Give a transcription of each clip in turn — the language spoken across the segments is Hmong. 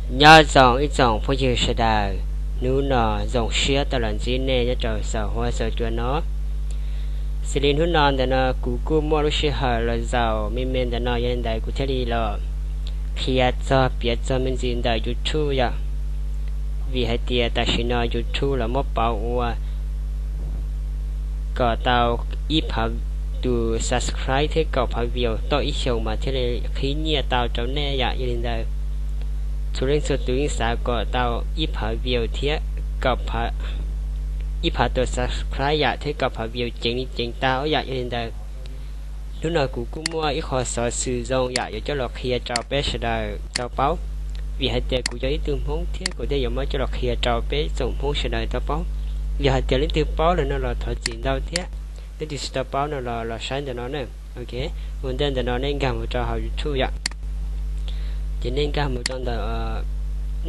Nyob zoo ib tsoom phooj ywg sawv daws, hnub no zoo siab tau los ntsib nej nyob rau saum huab saum cua no. Xws li hnub no ntawm no kuv kuj muaj lub sij hawm los zaum me me ntawm no, yog li ntawd kuv thiaj li los qhia txog piav txog me ntsis ntawm YouTube yom. Vim hais tias tam sim no YouTube los muab pauv ua kom tau ib phav tus subscribe thiab kaum phav view toj ib xyoos mas thiaj li qhib nyiaj tau rau nej yom. Yog li ntawd, txhua leej txhua tus yeej xav kom tau ib phav view thiab ib phav tus subscribe yom, thiab kaum phav view ceev li ceev tau yom. Yog li ntawd, hnub no kuv kuj muaj ib qho xov xwm zoo yom yuav coj los qhia rau peb sawv daws tau paub. Vim hais tias kuv yog ib tug Hmoob thiab kuv thiaj yuav muab coj los qhia rau peb tsoom Hmoob sawv daws tau paub. Yog hais tias leej twg paub lawm no los thov txim ntau thiab, leej twg tsis tau paub no los los saib ntawm no na. Ok, ua ntej ntawm no nej nkag mus rau hauv YouTube yom. Ces nej nkag mus rau ntawm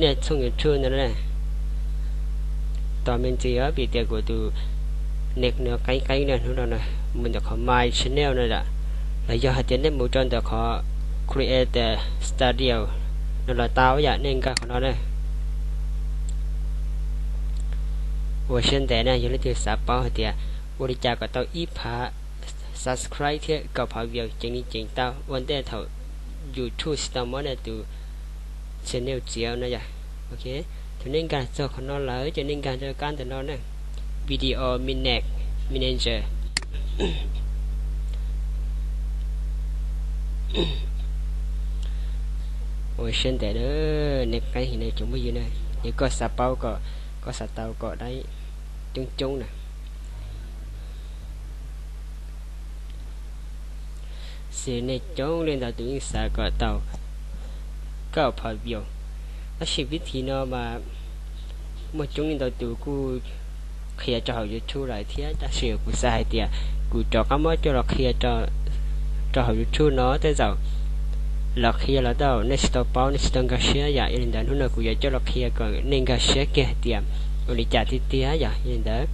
nej txhooj YouTube ntawm no na. Tos me ntsis vim tias kuv tus net no qeeb qeeb na, hnub no mus ntawm qhov My Channel no yom, los yog hais tias nej mus rau ntawm qhov Creator Studio no los tau yom. Nej nkag qhov no na. Ua siab ntev na, yog leej twg xav paub hais tias ua li cas kom tau ib phav subscribe thiab kaum phav view ceev li ceev tau ua ntej thaum YouTube tsis tau muab nej tus channel txiav no yom. Ok, thaum nej nkag txog qhov no lawm ces nej nkag rau kab ntawm no na, Video Mana- Manager. Ua siab ntev na, nej qeeb heev na cov phooj ywg na. Yog koj xav paub kom, koj xav tau kom dai coob coob na. Xws nej coob leej ntau tus yeej xav kom tau kaum phav view, tab sis vib thi no mas muaj coob leej ntau tus kuj qhia rau hauv YouTube lawm thiab, tab sis kuv xav hais tias kuv rov qab muab coj los qhia rau hauv YouTube no. Tej zaum los qhia los tau nej tsis tau paub, nej tsis tau nkag siab yom. Yog li ntawd hnub no kuv yuav coj los qhia kom nej nkag siab kiag hais tias ua li cas tiag tiag yom. Yog li ntawd,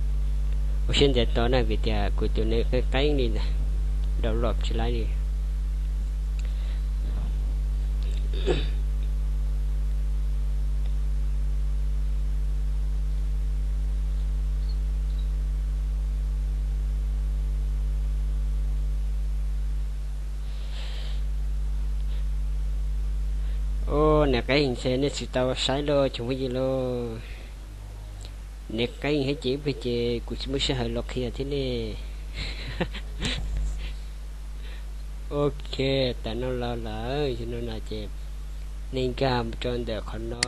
ua siab ntev tos na vim tias kuv tus net qeeb qeeb li ntag, download tsis laib li. Ua, niam qeeb heev ces nej tsis tau saib lauj cov phooj ywg lauj. Niam qeeb heev ces ib pliag ces kuv tsis muaj sij hawm los qhia thiab ne. Ok, tam no los lawm, yog no no ces nej nkag mus rau ntawm qhov no.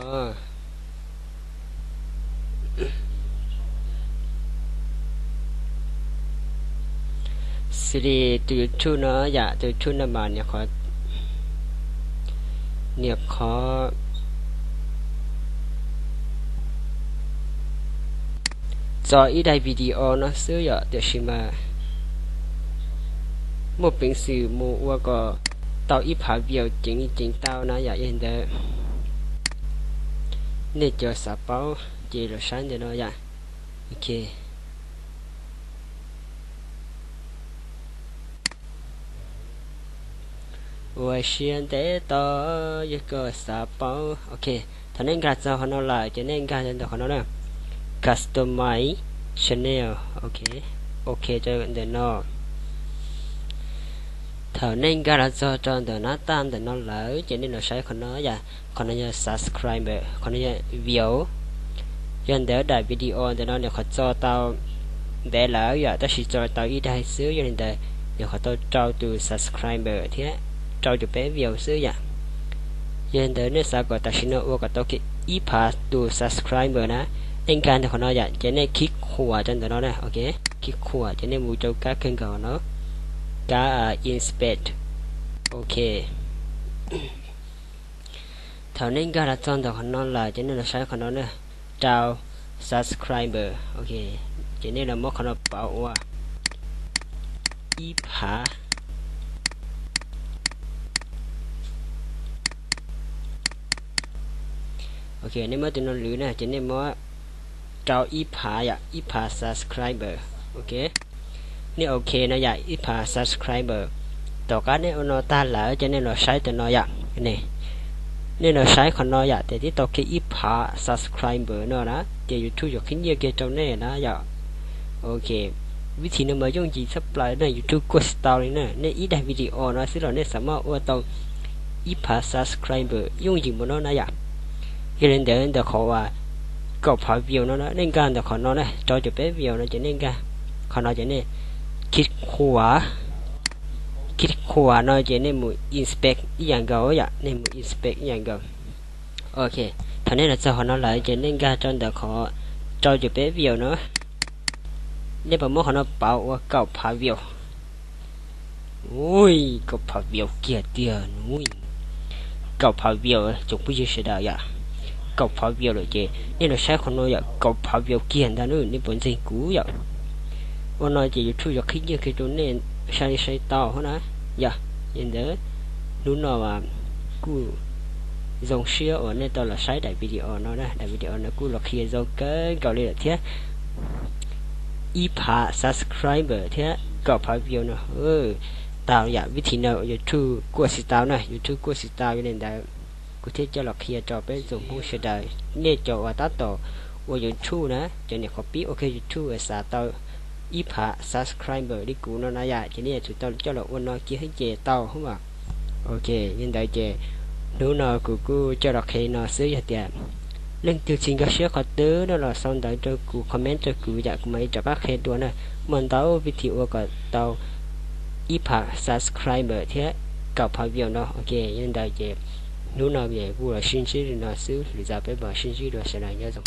Xws li tus YouTube no yom, tus YouTube no mas niam qhov, niam qhov tso ib daim video no xwb yom, tiam sis mas muaj peev xwm mus ua kom tau ib phav view ceev li ceev tau na yom. Yog li ntawd nej cov xav paub ces los saib ntawm no yom. Ok. Ua siab ntev tos yog koj xav paub. Ok, thaum nej nkag txog qhov no lawm ces nej nkag ntawm qhov no na, Customize Channel. Ok, ok rau ntawm no. Thaum nej nkag los txog rau ntawm nab taj ntawm no lawm ces nej los saib qhov no yom, qhov no yog subscriber, qhov no yog view. Yog ntawd daim video ntawm no nws qhov tso tau ntev lawm yom, tab sis tso tau ib daim xwb, yog li ntawd nws qhov tau rau tus subscriber thiab rau tus peb view xwb yom. Yog li ntawd nej xav kom tam sim no ua kom tau ib phav tus subscriber na, nej nkag ntawm qhov no yom, ces nej khib khuam rau ntawm no na. Ok, khib khuam ces nej mus rau kab kawg nkaus no, kab inspect. Ok. Thaum nej nkag los txog ntawm qhov no lawm ces nej los saib qhov no na, rau subscriber. Ok, ces nej los muab qhov no pauv ua ib phav. Ok, nej muab tus no lwv na, ces nej muab rau ib phav yom, ib phav subscriber. Ok, nej ok no yom, ib phav subscriber. Tom qab nej ua no tag lawm ces nej los saib tus no yom. Ne, Nej los saib qhov no yom, ces twb tau kiag ib phav subscriber no na, ces YouTube yuav qhib nyiaj kiag rau nej na yom. Ok, vib thim no mas yooj yim tshaj plaws na, YouTube kuj tsis tau li na, nej ib daim video no xwb los nej xav muab ua tau ib phav subscriber yooj yim mus no na yom. Yog li ntawd ntawm qhov uas kaum phav view no na, nej nkag ntawm qhov no na, rau caum peb view no ces nej nkag qhov no ces nej khij khuam, khij khuam no ces nej mus inspect ib yam nkaus yom, nej mus inspect ib yam nkaus. Ok, thaum nej los txog qhov no lawm ces nej nkag rau ntawm qhov rau caum peb view no, nej puas muab qhov no pauv ua kaum phav view. Ui, kaum phav view kiag tiag nub. Kaum phav view tsoom phooj ywg sawv daws yom. Kaum phav view lawm ces nej los saib qhov no yom, kaum phav view kiag ntag nub, nej puas ntseeg kuv yom. Ua no ces YouTube yuav qhib nyiaj kiag rau nej sai li sai tau hos na yom. Yog li ntawd hnub no kuj zoo siab uas nej tau los saib daim video no na, daim video no kuj los qhia zoo kawg nkaus li lawm thiab. Ib phav subscriber thiab kaum phav view no tau yom, vib thim no YouTube kuj tsis tau na, YouTube kuj tsis tau. Yog li ntawd kuv thiaj coj los qhia rau peb tsoom Hmoob sawv daws, nej cov uas tab tom ua YouTube na, cov niam qhuav pib ua kiag YouTube uas xav tau ib phav subscriber li kuv no na yom, ces nej yuav tsum tau coj los ua no kiag thiab ces tau hos. Ok, li ntawd ces hnub no kuv kuj coj los qhia no xwb, yog tias leej twg tsis nkag siab qhov twg no los sau ntawv rau kuv, comment rau kuv yom, kuv mam li rov qab qhia dua na. Muaj ntau vib thim ua kom tau ib phav subscriber thiab kaum phav view no. Ok, yog li ntawd ces hnub no kuv los sib ntsib li no xwb, lwm zaus peb mam sib ntsib dua, sawv daws nyob zoo.